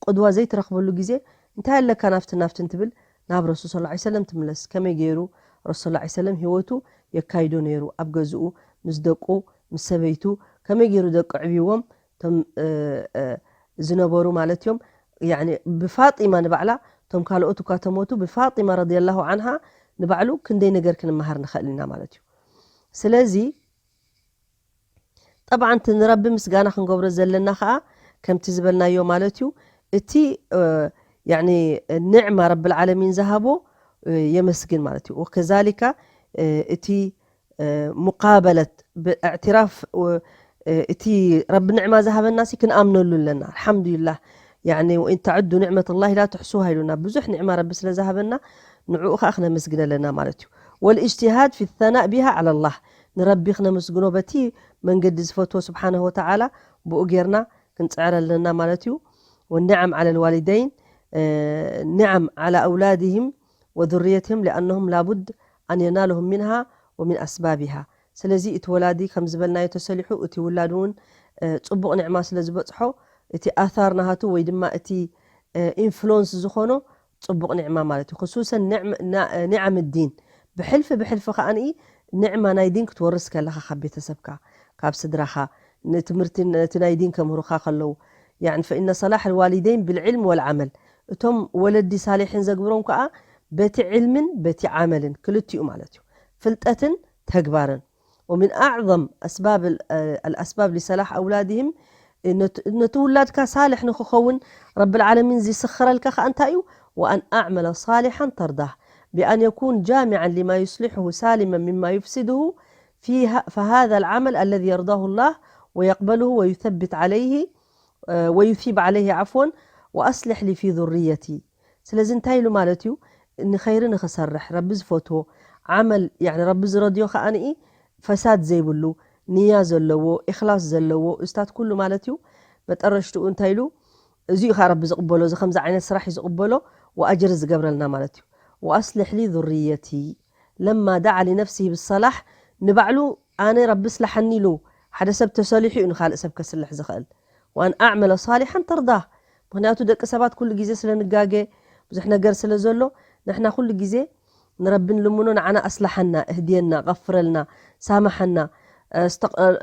ቁድዋ ዘይትረኽበሉ ግዜ እንታይ ኣለካ ናብትን ናብትን ትብል ናብ ረሱል ሰለላሁ ዐለይሂ ወሰለም ትምለስ። ከመይ ገይሩ ረሱል ሰለላሁ ዐለይሂ ወሰለም ህይወቱ የካይዶ ነይሩ? ኣብ ገዝኡ ምስ ደቁ ምስ ሰበይቱ ከመይ ገይሩ ደቁ ዕብይዎም? እቶም፣ እ፣ እ፣ ዝነበሩ ማለት እዮም። ያዕኒ ብፋጢማ ንባዕላ፣ እቶም ካልኦት እኳ ተሞቱ፣ ብፋጢማ ረዲየላሁ ዓንሃ ንባዕሉ ክንደይ ነገር ክንመሃር ንኽእል ኢና ማለት እዩ። ስለዚ ጠብዓን እቲ ንረቢ ምስጋና ክንገብሮ ዘለና ኸኣ ከምቲ ዝበልናዮ ማለት እዩ። እቲ፣ እ፣ ያዕኒ ንዕማ ረብል ዓለሚን ዝሃቦ፣ እ፣ የመስግን ማለት እዩ። ወከዛሊካ፣ እ፣ እቲ፣ እ፣ ሙቃበለት ብእዕትራፍ፣ እ፣ እቲ ረቢ ንዕማ ዝሃበና ሲ ክንኣምነሉ ኣለና። ኣልሓምዱሊላህ። ያዕኒ ወኢን ተዐዱ ንዕመት ላሂ ላ ትሕሱሃ ኢሉና። ብዙሕ ንዕማ ረቢ ስለ ዝሃበና ንዕኡ ኸኣ ክነመስግን ኣለና ማለት እዩ። ወልእጅትሃድ ፊ ተናእ ቢሃ ዐላ ላህ። ንረቢ ክነመስግኖ በቲ መንገዲ ዝፈትዎ ስብሓነሁ ወተዓላ ብኡ ጌርና ክንጽዕር ኣለና ማለት እዩ። ወኒዓም ዐለ ልዋሊደይን፣ እ፣ ኒዓም ዐላ ኣውላድህም ወዙርየትህም ሊኣነሁም ላቡድ ኣን የናልሁም ሚንሃ ወሚን ኣስባቢሃ። ስለዚ እቲ ወላዲ ከም ዝበልናዮ ተሰሊሑ እቲ ውላድ እውን፣ እ፣ ጽቡቕ ኒዕማ ስለ ዝበጽሖ እቲ ኣታር ናሃቱ ወይ ድማ እቲ፣ እ፣ ኢንፍሉወንስ ዝኾኖ ጽቡቕ ኒዕማ ማለት እዩ። ክሱሰን ኒዕም-፣ ና-፣ ኒዓም ዲን። ብሕልፊ ብሕልፊ ከኣ ንኢ ኒዕማ ናይ ዲን ክትወርስ ከለኻ ካብ ቤተሰብካ፣ ካብ ስድራኻ፣ ንትምህርቲ ነቲ ናይ ዲን ከምህሩኻ ከለዉ። ያዕኒ ፈኢነ ሰላሕ ልዋሊደይን ብልዕልም ወልዓመል። እቶም ወለዲ ሳሊሒን ዘግብሮም ከኣ በቲ ዕልምን በቲ ዓመልን ክልቲኡ ማለት እዩ። ፍልጠትን ተግባርን። ومن أعظم أسباب ال-، الأسباب لصلاح أولادهم ነቲ ውላድካ ሳልሕ ንክኸውን ረብል ዓለሚን ዝስኽረልካ ከኣ እንታይ እዩ? وأن أعمل صالحا ترضاه بأن يكون جامعا لما يصلحه سالما مما يفسده فيها، فهذا العمل الذي يرضاه الله ويقبله ويثبت عليه، آه، ويثيب عليه عفوا، وأصلح لي في ذريتي. ስለዚ እንታይ ኢሉ ማለት እዩ? ንኸይሪ ንኽሰርሕ ረቢ ዝፈትዎ ዓመል፣ ያዕኒ ረቢ ዝረድዮ ከኣ ንኢ ፈሳድ ዘይብሉ፣ ንያ ዘለዎ፣ ኢኽላስ ዘለዎ፣ እስታት ኩሉ ማለት እዩ። መጠረሽትኡ እንታይ ኢሉ? እዚ እዩ ከኣ ረቢ ዝቕበሎ፣ እዚ ከምዚ ዓይነት ስራሕ እዩ ዝቕበሎ። ወኣጅር ዝገብረልና ማለት እዩ። ወኣስልሕ ሊ ذርየቲ ለማ ደዓ ሊነፍሲሂ ብሰላሕ፣ ንባዕሉ ኣነ ረቢ ስላሓኒ ኢሉ ሓደ ሰብ ተሰሊሑ እዩ ንኻልእ ሰብ ከስልሕ ዝኽእል። ወኣን ኣዕመለ ሳሊሓን ተርዳህ። ምክንያቱ ደቂ ሰባት ኩሉ ግዜ ስለ ንጋገ፣ ብዙሕ ነገር ስለ ዘሎ፣ ንሕና ኩሉ ግዜ ንረቢ ንልምኖ፣ ንዓና ኣስላሓና፣ እህድየና፣ غፍረልና፣ ሳማሓና፣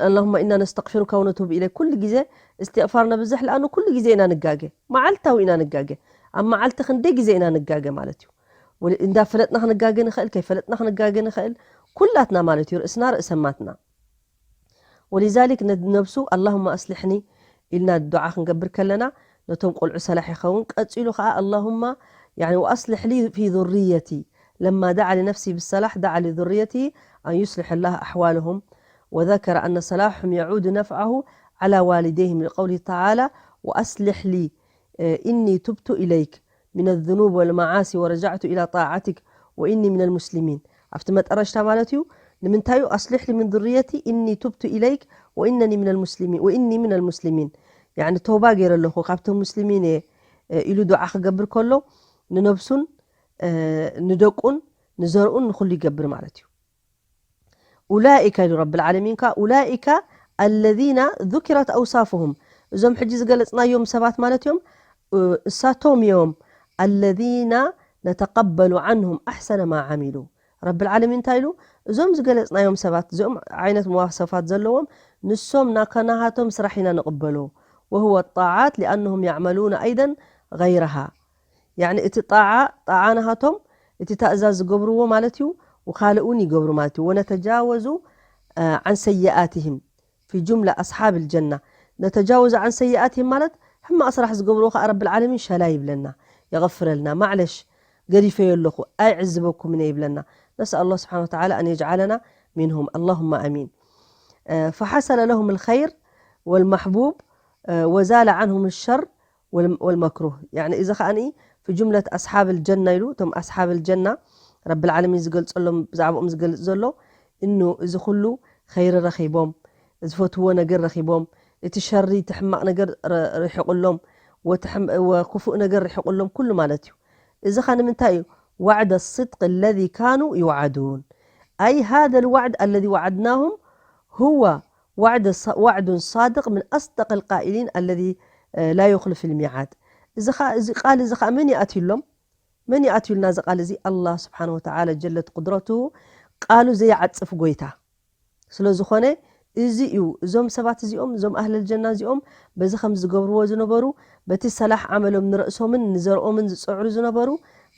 ኣላሁማ ኢና ነስተቕፊሩካ ወነቱብ ኢለይክ። ኩሉ ግዜ እስትቕፋር ነብዝሕ፣ ለኣኑ ኩሉ ግዜ ኢና ንጋገ፣ መዓልታዊ ኢና ንጋገ። ኣብ መዓልቲ ክንደይ ግዜ ኢና ንጋገ ማለት እዩ። ወሊ-፣ እንዳፈለጥና ክንጋገ ንኽእል፣ ከይፈለጥና ክንጋገ ንኽእል፣ ኩላትና ማለት እዩ፣ ርእስና ርእሰማትና። ወሊዛሊክ ነድ-፣ ነብሱ ኣላሁማ ኣስልሕኒ ኢልና ዱዓ ክንገብር ከለና ነቶም ቆልዑ ሰላሕ ይኸውን። ቀጺሉ ኸዓ ኣላሁማ፣ ያኒ፣ ወኣስልሕ ሊ ፊ ذርየቲ ለማ ደዓ ሊነፍሲ ብሰላሕ ደዓ ሊذርየቲ ኣን ዩስልሕ ላህ ኣሕዋልሁም ወዘከረ ኣነ ሰላሕሁም የዑዱ ነፍዓሁ ዓላ ዋሊደይህም ሊቀውሊሂ ተዓላ ወኣስልሕ ሊ፣ እ፣ ኢኒ ቱብቱ ኢለይክ ሚነ ዙኑብ ወልመዓሲ ወረጃዕቱ ኢላ ጣዓቲክ ወኢኒ ሚነል ሙስሊሚን። ኣብቲ መጠረሽታ ማለት እዩ። ንምንታይ እዩ? ኣስሊሕ ሊ ሚን ዙርየቲ ኢኒ ቱብቱ ኢለይክ ወኢነኒ ሚነል ሙስሊሚን፣ ወኢኒ ሚነል ሙስሊሚን። ያዕኒ ተውባ ገይረ ኣለኹ፣ ካብቶም ሙስሊሚን እየ፣ እ፣ ኢሉ ዱዓ ክገብር ከሎ ንነብሱን፣ እ፣ ንደቁን ንዘርኡን ንኹሉ ይገብር ማለት እዩ። ኡላኢከ ኢሉ ረብል ዓለሚን ከኣ፣ ኡላኢከ ኣለዚነ ዙኪረት ኣውሳፉሁም፣ እዞም ሕጂ ዝገለጽናዮም ሰባት ማለት እዮም፣ እ፣ እሳቶም እዮም፣ ኣለዚነ ነተቀበሉ ዓንሁም ኣሕሰነ ማ ዓሚሉ። ረብል ዓለሚን እንታይ ኢሉ? እዞም ዝገለጽናዮም ሰባት፣ እዚኦም ዓይነት መዋሰፋት ዘለዎም፣ ንሶም ናካ-፣ ናሃቶም ስራሕ ኢና ንቕበሎ። ወሁወ ጣዓት ሊኣነሁም ያዕመሉነ ኣይደን ገይረሃ። ያዕኒ እቲ ጣዓ፣ ጣዓ ናሃቶም፣ እቲ ታእዛዝ ዝገብርዎ ማለት እዩ፣ ወካልእ እውን ይገብሩ ማለት እዩ። ወነተጃወዙ፣ አ፣ ዓን ሰይኣትህም ፊ ጁምላ ኣስሓብ ልጀና። ነተጃወዙ ዓን ሰይኣትህም ማለት ሕማቕ ስራሕ ዝገብርዎ ከዓ ረብል ዓለሚን ሸላ ይብለና፣ የቐፍረልና። ማዕለሽ፣ ገዲፈዮ ኣለኹ፣ ኣይዕዝበኩምን እየ ይብለና። ነስኣል ኣላህ ስብሓነ ወተዓላ ኣን የጅዓለና ሚንሁም። ኣላሁማ ኣሚን። አ፣ ፈሓሰለ ለሁም ልኸይር ወልማሕቡብ፣ አ፣ ወዛለ ዓንሁም ሸር ወል-፣ ወልመክሩህ። ያዕኒ እዚ ኸኣኒ ፊ ጁምለት ኣስሓብ ልጀና ኢሉ፣ እቶም ኣስሓብ ልጀና ረብል ዓለሚን ዝገልጸሎም፣ ብዛዕባኦም ዝገልጽ ዘሎ፣ እኑ እዚ ኩሉ ኸይሪ ረኺቦም፣ ዝፈትዎ ነገር ረኺቦም፣ እቲ ሸሪ፣ እቲ ሕማቕ ነገር ረ-፣ ርሒቑሎም፣ ወቲ ሕም-፣ ወክፉእ ነገር ርሒቑሎም፣ ኩሉ ማለት እዩ። እዚ ኸ ንምንታይ እዩ? ዋዕደ ስድቅ ለዚ ካኑ ይውዓዱን። ኣይ ሃዘ ልዋዕድ ኣለዚ ዋዓድናሁም ሁወ ዋዕድ ሳ-፣ ዋዕዱን ሳድቅ ምን ኣስደቅ ልቃኢሊን ኣለዚ፣ እ፣ ላ ዩኽልፍ ልሚዓድ። እዚ ኸ-፣ እዚ ቃል እዚ ኸኣ መን ይኣትዩሎም? መን ይኣትዩልና እዚ ቃል እዚ? ኣላህ ስብሓነ ወተዓላ ጀለት ቁድረቱ ቃሉ ዘይዓጽፍ ጎይታ። ስለ ዝኾነ እዚ እዩ፣ እዞም ሰባት እዚኦም፣ እዞም ኣህለል ጀና እዚኦም በዚ ከም ዝገብርዎ ዝነበሩ፣ በቲ ሰላሕ ዓመሎም ንርእሶምን ንዘርኦምን ዝጽዕሩ ዝነበሩ፣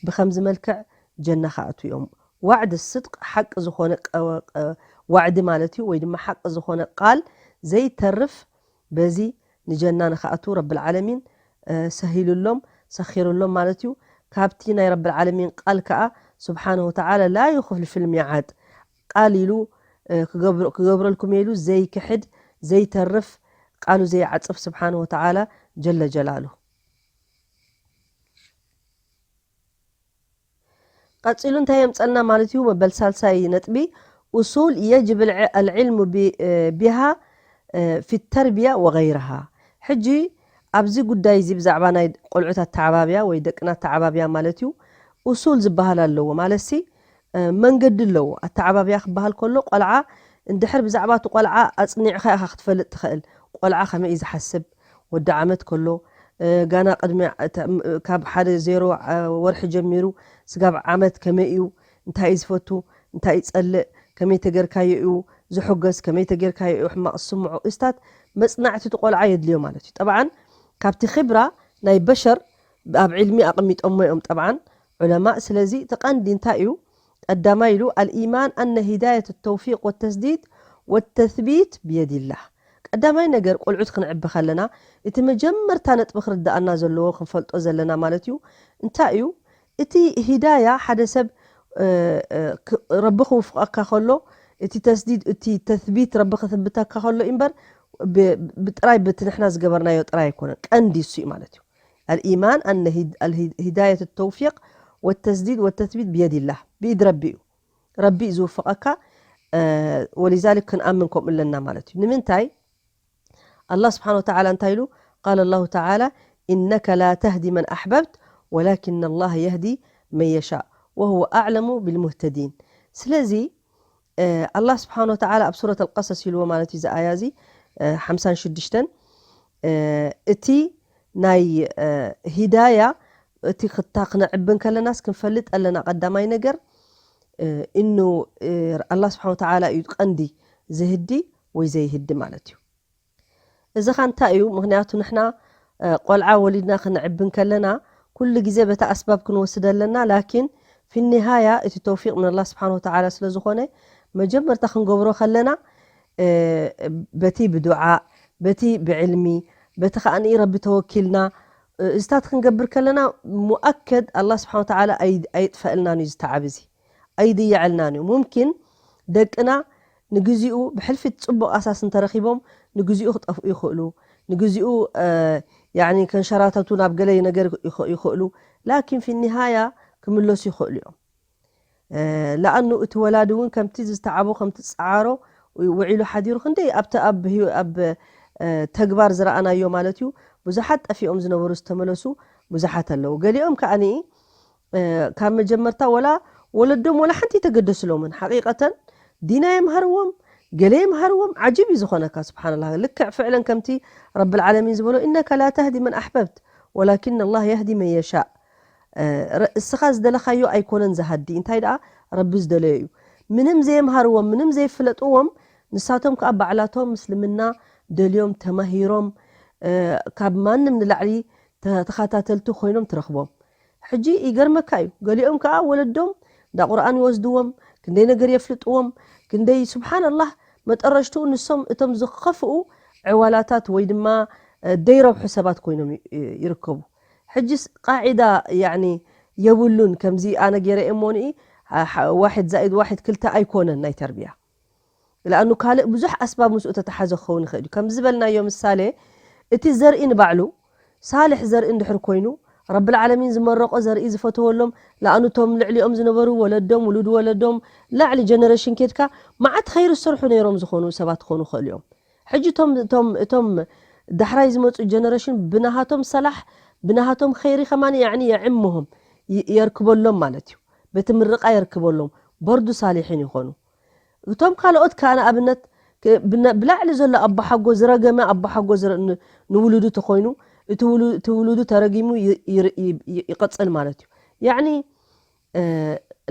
ብኸምዚ መልክዕ ጀና ክኣትዉ እዮም። ዋዕድ ስድቅ ሓቂ ዝኾነ ቀ-፣ ቀ-፣ ዋዕዲ ማለት እዩ፣ ወይ ድማ ሓቂ ዝኾነ ቃል ዘይተርፍ፣ በዚ ንጀና ንኽኣትዉ ረብል ዓለሚን፣ እ፣ ሰሂሉሎም፣ ሰኺሩሎም ማለት እዩ። ካብቲ ናይ ረብል ዓለሚን ቃል ከኣ ስብሓነሁ ወተዓላ ላ ዩኽልፍ ልሚዓድ፣ ቃል ኢሉ፣ እ፣ ክገብር-፣ ክገብረልኩም እየ ኢሉ ዘይክሕድ፣ ዘይተርፍ፣ ቃሉ ዘይዓጽፍ ስብሓነሁ ወተዓላ ጀለ ጀላሉ። ቀጺሉ እንታይ የምጸልና ማለት እዩ? መበል ሳልሳይ ነጥቢ፣ ኡሱል የጅብ ኣልዕ-፣ ኣልዕልሙ ቢ-፣ እ፣ ቢሃ፣ እ፣ ፊ ተርቢያ ወገይረሃ። ሕጂ ኣብዚ ጉዳይ እዚ ብዛዕባ ናይ ቆልዑት ኣተዓባብያ ወይ ደቅና ኣተዓባብያ ማለት እዩ፣ ኡሱል ዝበሃል ኣለዎ። ማለትሲ፣ እ፣ መንገዲ ኣለዎ። ኣተዓባብያ ክበሃል ከሎ ቆልዓ እንድሕር ብዛዕባ እቲ ቆልዓ ኣጽኒዕኻ ኢኻ ክትፈልጥ ትኽእል። ቆልዓ ከመይ እዩ ዝሓስብ? ወዲ ዓመት ከሎ፣ እ፣ ጋና ቅድሚ፣ እ፣ ተ-፣ ም-፣ ካብ ሓደ ዜሮ፣ እ፣ ወርሒ ጀሚሩ ስጋብ ዓመት ከመይ እዩ? እንታይ እዩ ዝፈቱ? እንታይ ይጸልእ? ከመይ ተገርካዮ እዩ ዝሕጎስ? ከመይ ተገርካዮ እዩ ሕማቕ ዝስምዖ? እስታት መጽናዕቲ እቲ ቆልዓ የድልዮ ማለት እዩ። ጠብዓን ካብቲ ኺብራ ናይ በሸር ኣብ ዕልሚ ኣቐሚጦሞ እዮም ጠብዓን ዑለማእ። ስለዚ እቲ ቀንዲ እንታይ እዩ? ቀዳማይ ኢሉ ኣልኢማን ኣነ ሂዳየት ተውፊቅ ወተስዲድ ወተስቢት ብየዲላህ። ቀዳማይ ነገር ቆልዑት ክንዕቢ ከለና እቲ መጀመርታ ነጥቢ ክርድኣና ዘለዎ ክንፈልጦ ዘለና ማለት እዩ። እንታይ እዩ? እቲ ሂዳያ ሓደ ሰብ፣ እ፣ እ፣ ክ-፣ ረቢ ክውፍቐካ ከሎ፣ እቲ ተስዲድ፣ እቲ ተስቢት ረቢ ክስብተካ ከሎ እዩ እምበር ብ-፣ ብጥራይ በቲ ንሕና ዝገበርናዮ ጥራይ ኣይኮነን። ቀንዲ እሱ እዩ ማለት እዩ። ኣልኢማን ኣነ ሂድ-፣ ኣልሂ-፣ ሂዳየት ተውፊቅ ወተስዲድ ወተስቢት ብየዲላህ፣ ብኢድ ረቢ እዩ። ረቢ እዩ ዝውፍቐካ። እ፣ ወሊዛሊክ ክንኣምን ከምኡ ኣለና ማለት እዩ። ንምንታይ? ኣላህ ስብሓነ ወተዓላ እንታይ ኢሉ? ቃለ ላሁ ተዓላ፣ ኢነከ ላ ተህዲ መን ኣሕበብት ወላኪን ኣላህ የህዲ መን የሻእ ወሁወ ኣዕለሙ ብልሙህተዲን። ስለዚ ኣላህ ስብሓን ወተዓላ ኣብ ሱረት ኣልቀሰስ ኢልዎ ማለት እዩ። እዚ ኣያ እዚ ሓምሳን ሽዱሽተን እቲ ናይ ሂዳያ እቲ ክታ ክነዕቢ እንከለናስ ክንፈልጥ ኣለና። ቀዳማይ ነገር እኑ ኣላህ ስብሓን ወተዓላ እዩ ቀንዲ ዝህዲ ወይ ዘይህዲ ማለት እዩ። እዚ ኸ እንታይ እዩ? ምኽንያቱ ንሕና ቆልዓ ወሊድና ክንዕቢ እንከለና ኩሉ ግዜ በቲ ኣስባብ ክንወስድ ኣለና። ላኪን ፊኒሃያ እቲ ተውፊቅ ምን ኣላህ ስብሓን ወተዓላ ስለ ዝኾነ መጀመርታ ክንገብሮ ከለና በቲ ብዱዓ በቲ ብዕልሚ በቲ ከኣ ንኢ ረቢ ተወኪልና እዝታት ክንገብር ከለና ሙኣከድ ኣላህ ስብሓን ወተዓላ ኣይጥፈእልናን እዩ። ዝተዓብ እዚ ኣይድየዐልናን እዩ። ሙምኪን ደቅና ንግዚኡ ብሕልፊ ጽቡቕ ኣሳስ እንተረኺቦም ንግዚኡ ክጠፍኡ ይኽእሉ፣ ንግዚኡ ያኒ ከንሸራተቱ ናብ ገለ ነገር ይኽእሉ። ላኪን ፊኒሃያ ክምለሱ ይኽእሉ እዮም። ለኣኑ እቲ ወላዲ እውን ከምቲ ዝተዓቦ ከምቲ ዝጸዓሮ ውዒሉ ሓዲሩ ክንደይ ኣብቲ ኣብ ተግባር ዝረኣናዮ ማለት እዩ ብዙሓት ጠፊኦም ዝነበሩ ዝተመለሱ ብዙሓት ኣለዉ። ገሊኦም ከዓኒ ካብ መጀመርታ ወላ ወለዶም ወላ ሓንቲ ተገደስሎምን ሓቂቀተን ዲና የምሃርዎም ገለ የምሃርዎም። ዓጅብ እዩ ዝኾነካ ስብሓንላ። ልክዕ ፍዕለን ከምቲ ረብልዓለሚን ዝበሎ እነካ ላ ተህዲ መን ኣሕበብት ወላኪን ኣላህ የህዲ መን የሻእ። እስኻ ዝደለኻዮ ኣይኮነን ዝሃዲ እንታይ ደኣ ረቢ ዝደለዮ እዩ። ምንም ዘየምሃርዎም ምንም ዘይፍለጥዎም ንሳቶም ከዓ ባዕላቶም ምስልምና ደልዮም ተማሂሮም ካብ ማንም ንላዕሊ ተኸታተልቲ ኮይኖም ትረኽቦም። ሕጂ ይገርመካ እዩ። ገሊኦም ከዓ ወለዶም እንዳ ቁርኣን ይወስድዎም፣ ክንደይ ነገር የፍልጥዎም፣ ክንደይ ስብሓንላህ መጠረሽትኡ ንሶም እቶም ዝኸፍኡ ዕዋላታት ወይ ድማ ደይረብሑ ሰባት ኮይኖም ይርከቡ። ሕጂስ ቃዒዳ ያኒ የብሉን። ከምዚ ኣነ ገይረ እየ እሞ ንኢ ዋሕድ ዛኢድ ዋሕድ ክልተ ኣይኮነን ናይ ተርቢያ። ለኣኑ ካልእ ብዙሕ ኣስባብ ምስኡ ተተሓዘ ክኸውን ይኽእል እዩ። ከም ዝበልናዮ ምሳሌ እቲ ዘርኢ ንባዕሉ ሳልሕ ዘርኢ እንድሕር ኮይኑ ረብልዓለሚን ዝመረቆ ዘርኢ ዝፈተወሎም ለኣኑ ቶም ልዕሊኦም ዝነበሩ ወለዶም ውሉድ ወለዶም ላዕሊ ጀነሬሽን ኬድካ መዓት ኸይሪ ዝሰርሑ ነይሮም ዝኾኑ ሰባት ክኾኑ ይኽእሉ እዮም። ሕጂ እቶም እቶም እቶም ዳሕራይ ዝመፁ ጀነሬሽን ብናሃቶም ሰላሕ ብናሃቶም ኸይሪ ከማን ያዕኒ የዕምሆም የርክበሎም ማለት እዩ። በቲ ምርቃ የርክበሎም ቦርዱ ሳሊሒን ይኾኑ። እቶም ካልኦት ከዓ ንኣብነት ብላዕሊ ዘሎ ኣቦሓጎ ዝረገመ ኣቦሓጎ ንውሉዱ ተኾይኑ እቲ ውሉዱ ተረጊሙ ይቐፅል ማለት እዩ። ያዕኒ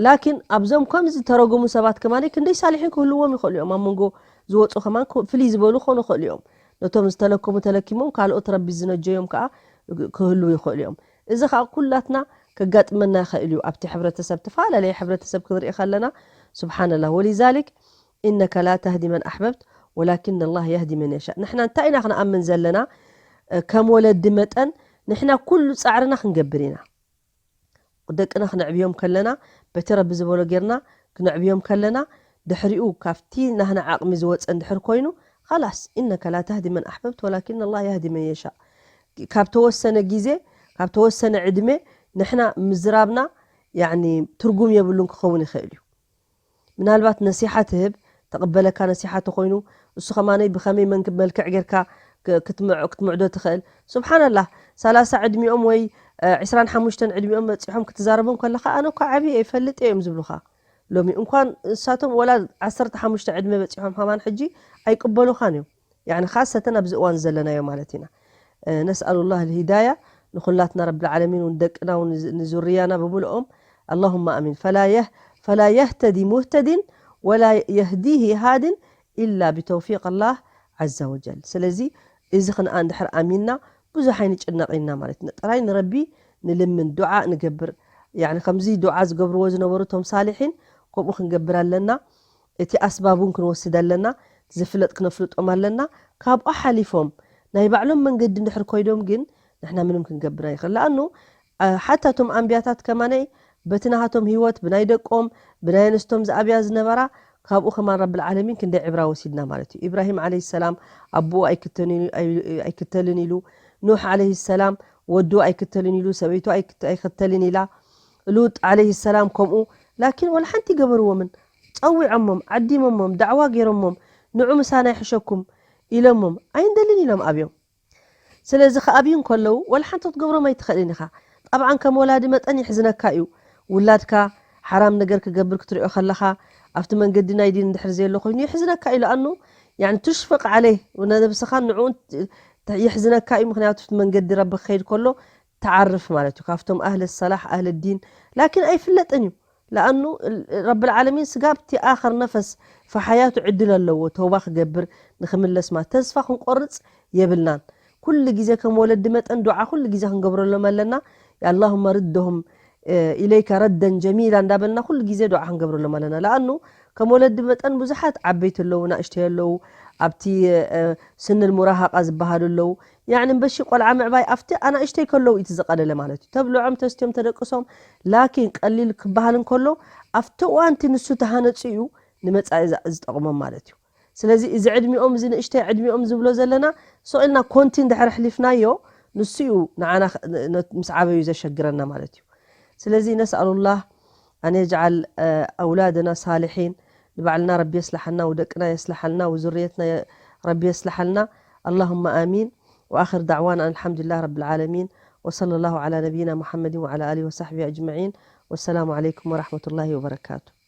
ላኪን ኣብዞም ከምዚ ተረገሙ ሰባት ከማን ክንደይ ሳሊሒን ክህልዎም ይኽእሉ እዮም። ኣብ መንጎ ዝወፁ ከማን ፍልይ ዝበሉ ክኾኑ ይኽእሉ እዮም። ነቶም ዝተለከሙ ተለኪሞም ካልኦት ረቢ ዝነጀዮም ከዓ ክህልዉ ይኽእሉ እዮም። እዚ ከዓ ኩላትና ከጋጥመና ይኽእል እዩ። ኣብቲ ሕብረተሰብ ተፈላለየ ሕብረተሰብ ክንርኢ ከለና ስብሓንላህ ወሊዛሊክ ኢነከ ላ ተህዲ መን ኣሕበብት ወላኪን ኣላህ የህዲ መን የሻእ። ንሕና እንታይ ኢና ክንኣምን ዘለና? ከም ወለዲ መጠን ንሕና ኩሉ ፃዕርና ክንገብር ኢና። ደቅና ክነዕብዮም ከለና በቲ ረቢ ዝበሎ ጌርና ክነዕብዮም ከለና ድሕሪኡ ካብቲ ናህና ዓቕሚ ዝወፀ እንድሕር ኮይኑ ኻላስ ኢነከ ላ ተህዲ መን ኣሕበብት ወላኪን ኣላህ የህዲ መን የሻእ። ካብ ተወሰነ ግዜ ካብ ተወሰነ ዕድመ ንሕና ምዝራብና ያኒ ትርጉም የብሉን ክኸውን ይኽእል እዩ። ምናልባት ነሲሓ ትህብ ተቕበለካ ነሲሓ ተኾይኑ እሱ ከማነይ ብኸመይ መልክዕ ጌርካ ክትምዕዶ ትኽእል። ስብሓንላህ ሰላሳ ዕድሚኦም ወይ ዕስራን ሓሙሽተን ዕድሚኦም በፂሖም ክትዛረቦም ከለኻ ኣነ እኳ ዓብየ ይፈልጥ እዮም ዝብሉኻ። ሎሚ እንኳን እሳቶም ወላ ዓሰርተ ሓሙሽተ ዕድመ በፂሖም ከማን ሕጂ ኣይቅበሉኻን እዮም። ያኒ ካሰተን ኣብዚ እዋን ዘለናዮ ማለት ኢና። ነስኣሉላህ ልሂዳያ ንኹላትና ረብልዓለሚን እውን ደቅና እውን ንዙርያና ብምልኦም ኣላሁማ ኣሚን። ፈላ የህተዲ ሙህተዲን ወላ የህዲህ ሃድን ኢላ ብተውፊቅ ኣላህ ዓዘ ወጀል። ስለዚ እዚ ክንኣ እንድሕር ኣሚንና ብዙሕ ኣይንጭነቕ ኢና ማለት ኢና። ጥራይ ንረቢ ንልምን ዱዓ ንገብር። ከምዚ ዱዓ ዝገብርዎ ዝነበሩ እቶም ሳሊሒን ከምኡ ክንገብር ኣለና። እቲ ኣስባብ እውን ክንወስድ ኣለና። ዝፍለጥ ክነፍልጦም ኣለና። ካብኡ ሓሊፎም ናይ ባዕሎም መንገዲ እንድሕር ኮይዶም ግን ንሕና ምንም ክንገብር ኣይኽእል። ለኣኑ ሓታ እቶም ኣንብያታት ከማነይ በቲ ናሃቶም ህይወት ብናይ ደቆም ብናይ ኣንስቶም ዝኣብያ ዝነበራ ካብኡ ከማን ረብል ዓለሚን ክንደይ ዕብራ ወሲድና ማለት እዩ። ኢብራሂም ዓለይሂ ሰላም ኣቦኡ ኣይክተልን ኢሉ ኑሕ ዓለይሂ ሰላም ወዱ ኣይክተልን ኢሉ ሰበይቱ ኣይክተልን ኢላ ሉጥ ዓለይሂ ሰላም ከምኡ ላኪን ወላ ሓንቲ ገበርዎምን ጸዊዖሞም ዓዲሞሞም ዳዕዋ ገይሮሞም ንዑ ምሳና ይሕሸኩም ኢሎሞም ኣይንደልን ኢሎም ኣብዮም። ስለዚ ክኣብዩ እንከለዉ ወላ ሓንቲ ክትገብሮም ኣይትኽእልን ኢኻ። ጠብዓን ከም ወላዲ መጠን ይሕዝነካ እዩ። ውላድካ ሓራም ነገር ክገብር ክትሪኦ ከለኻ ኣብቲ መንገዲ ናይ ዲን እንድሕር ዘየሎ ኮይኑ ይሕዝነካ እዩ። ለኣኑ ያኒ ትሽፍቕ ዓለይ ነብስኻን ንዕኡን ይሕዝነካ እዩ። ምክንያቱ ኣብቲ መንገዲ ረቢ ክኸይድ ከሎ ተዓርፍ ማለት እዩ ካብቶም ኣህል ሰላሕ ኣህል ዲን። ላኪን ኣይፍለጥን እዩ። ለኣኑ ረብ ዓለሚን ስጋብ እቲ ኣኸር ነፈስ ፈሓያቱ ዕድል ኣለዎ ተውባ ክገብር ንክምለስ ማለት ተስፋ ክንቆርፅ የብልናን። ኩሉ ግዜ ከም ወለዲ መጠን ዱዓ ኩሉ ግዜ ክንገብረሎም ኣለና። ኣላሁመ ርደሁም ኢለይካ ረደን ጀሚላ እንዳበልና ኩሉ ግዜ ዱዓ ክንገብረሎም ኣለና። ለኣኑ ከም ወለዲ መጠን ብዙሓት ዓበይቲ ኣለዉ፣ ናእሽተይ ኣለዉ፣ ኣብቲ ስንል ሙራሃቃ ዝበሃሉ ኣለዉ። ያኒ እምበሺ ቆልዓ ምዕባይ ኣብቲ ኣናእሽተይ ከለዉ እቲ ዝቐለለ ማለት እዩ። ተብልዖም ተስትዮም ተደቅሶም ላኪን ቀሊል ክበሃል እንከሎ ኣብቲ እዋንቲ ንሱ ተሃነፁ እዩ ንመፃኢ ዝጠቕሞም ማለት እዩ። ስለዚ እዚ ዕድሚኦም እዚ ንእሽተይ ዕድሚኦም ዝብሎ ዘለና ስቕ ኢልና ኮንቲ እንድሕር ኣሕሊፍናዮ ንሱ እዩ ንዓና ምስ ዓበዩ ዘሸግረና ማለት እዩ። ስለዚ ነስኣሉላህ ኣን የጅዓል ኣውላደና ሳልሒን ንባዕልና ረቢ የስልሓልና ወደቅና የስልሓልና ወዙርየትና ረቢ የስልሓልና። ኣላሁመ ኣሚን። وآخر دعوانا أن الحمد لله رب العالمين، وصلى الله على نبينا محمد وعلى آله وصحبه أجمعين، والسلام عليكم ورحمة الله وبركاته.